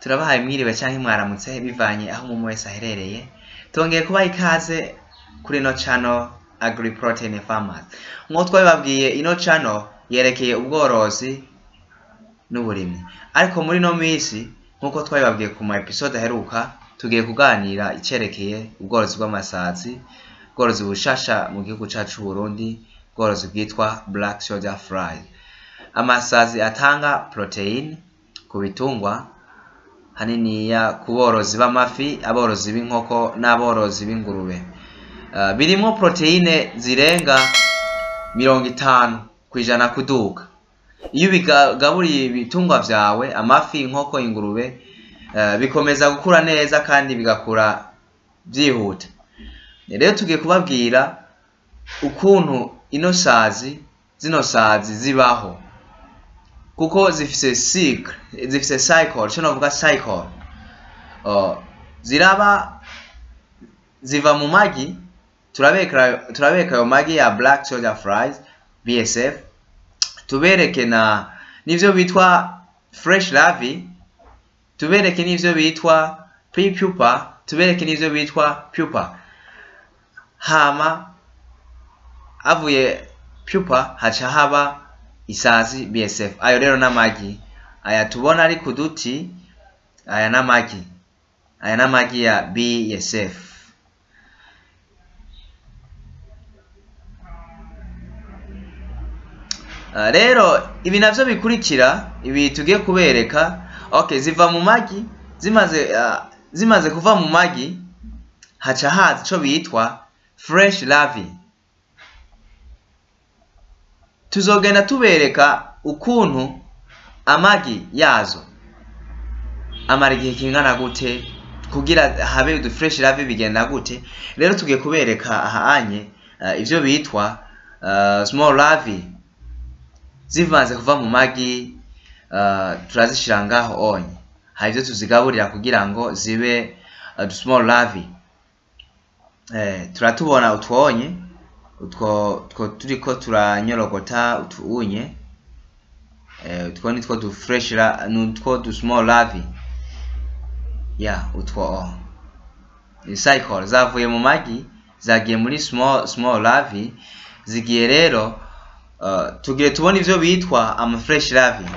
Turabahaye mwiriwe canke mwaramutse bivanye aho umwe wese aherereye. Tongeye kubaha ikaze kuri ino channel Agri Protein Farmers. Nkuko twabibabwiye, ino channel yerekeye ubworozi n'uburimyi. Ariko muri ino minsi, nkuko twabibabwiye ku ma episode aheruka, tugiye kuganira icerekeye ubworozi bw'amasazi, ubworozi bushasha mu gihugu cacu Burundi, ubworozi bwitwa Black Soldier Fly. Amasazi atanga protein ku bitungwa, haniniya ku borozi b'amafi, aborozi b'inkoko n'aborozi b'ingurube. Birimwo proteine zirenga 50% kuduga. Iyo ubigaburiye ibitungwa vyawe, amafi, inkoko, ingurube, bikomeza gukura neza kandi bigakura vyihuta. Rero tugiye kubabwira ukuntu ino sazi, zino sazi zibaho, kuko zifise cycle, zifise cycle, ico novuga cycle. Ziraba ziva mu magi, turabeka ayo magi ya Black Soldier Flies BSF, tubereke na nivyo bitwa fresh larvae, tubereke n'ivyo bitwa pre-pupa, tubereke n'ivyo bitwa pupa. Hama avuye pupa haca haba isazi BSF. Ayo rero n'amagi aya tubona ari ku duti, aya n'amagi, aya n'amagi ya BSF. Rero ibi navyo bikurikira, ibi tugiye kubereka, okay, ziva mu magi, zimaze kuva mu magi haca haza ico bitwa fresh larvae. Tuzogenda tubereka ukuntu amagi yazo amara igihe kingana gute kugira habe udu fresh larvae, bigenda gute. Rero tugiye kubereka ahanye ivyo bitwa small larvae zivanze kuva mu magi, turazishira ngaho onye. Hari ivyo tuzigaburira kugira ngo zibe small larvae. Turatubona utwonye, utwo turiko turanyorogota utuunye, utwo nitwo du fresh la, nutwo du small larvae. Ya utwo ni cycle zavuye mu magi zagiye muri small larvae, zigiye rero tugiye tubona ivyo bitwa ama fresh larvae.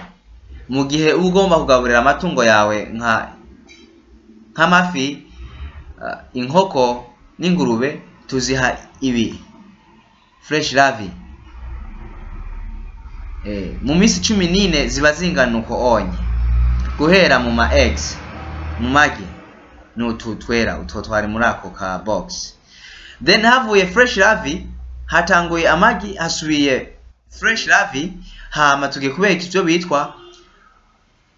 Mu gihe ugomba kugaburira amatungo yawe nk'amafi, inkoko n'ingurube, tuziha ibi fresh larvae. Mu minsi 14 ziba zingana uko onye, guhera mu ma eggs, mu magi, n'utu twera utwo twari muri ako ka box. Then havuye fresh larvae, hatanguye amagi, hasubiye fresh larvae. Hama tugiye kubereka ivyo bitwa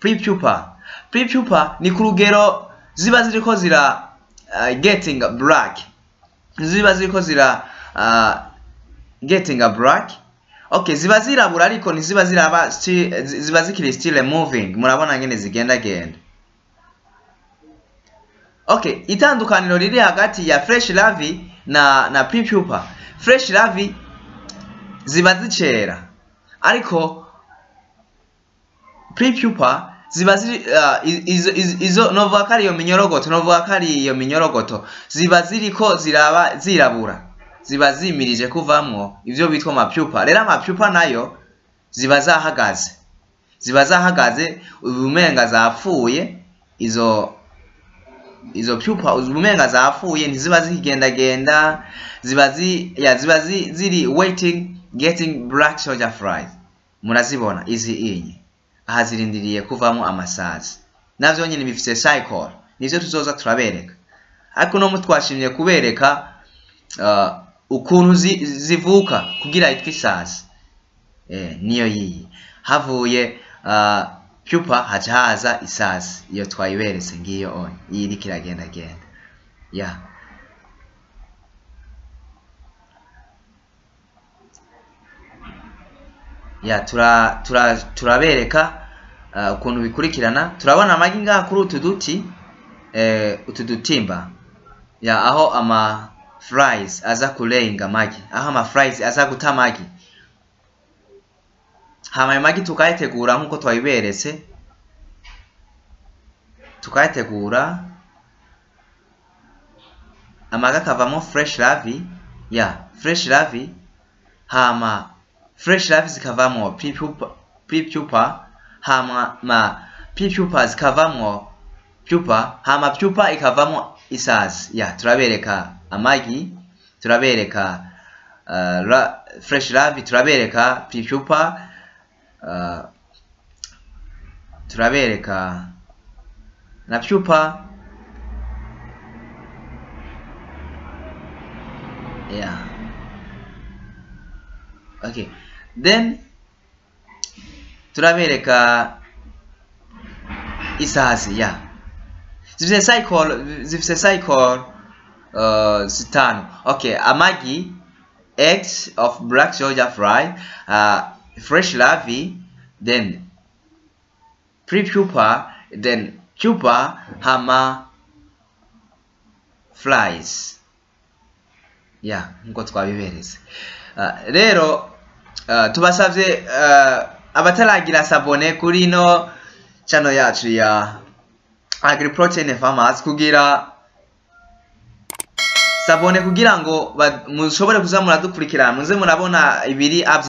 pre-pupa. Pre-pupa ni ku rugero ziba ziriko zira getting black, ziba ziriko zira getting black. Okay, ziba zirabura ariko ntiziba ziraba, ziba zikiri still moving. Murabona ngene zigenda genda. Okay, itandukaniro riri hagati ya fresh larvae na pre-pupa. Fresh larvae ziba zicera, ariko pre-pupa ziba ziri izo novuga ko ari iyo minyorogoto, novuga ko ari iyo minyorogoto ziba ziriko ziraba zirabura, ziba zimirije kuvamwo ivyo bitwa amapupa. Rero amapupa nayo ziba zahagaze, ziba zahagaze ubumenga zapfuye, izo pupa ubumenga zapfuye, ntiziba zikigendagenda, ziba ziba ziri waiting getting black soldier flies. Murazibona izi inye aha zirindiriye kuvamo amasazi, navyo nyene bifise cycle, nivyo tuzoza turabereka. Ariko no mutwashimye kubereka ukuntu zivuka kugira itwe isazi. Niyo yiyi havuye pupa haca haza isazi, iyo twayiberetse ngiyo onye iyi iriko iragenda genda. Ya ya turabereka ukuntu bikurikirana. Turabona amagi ngaha kuri utu duti, utu dutimba, ya aho ama flies aza kulayinga amagi, aho ama flies aza guta amagi. Hama ayo magi tukayategura nkuko twabiberetse. Tukayategura, amagi akavamo fresh larvae, ya fresh larvae, hama fresh larvae zikavamwo prepupa, hama ma prepupa zikavamwo pupa, hama pupa ikavamwo isazi. Ya, turabereka amagi, turabereka fresh larvae, turabereka prepupa, turabereka na pupa. Yeah, okay, then turabereka isazi. Ya, zifise cycle zitanu. Okay, amagi, eggs of black soldier fly, fresh larvae, then prepupa, then pupa, hama flies. Ya, nkuko twabiberetse. Rero tubasavye abataragira s'abonner kuri ino channel yacu ya Agriprotein Farmers kugira s'abonner, kugira ngo mushobore kuza muradukurikirana, muze murabona ibiri.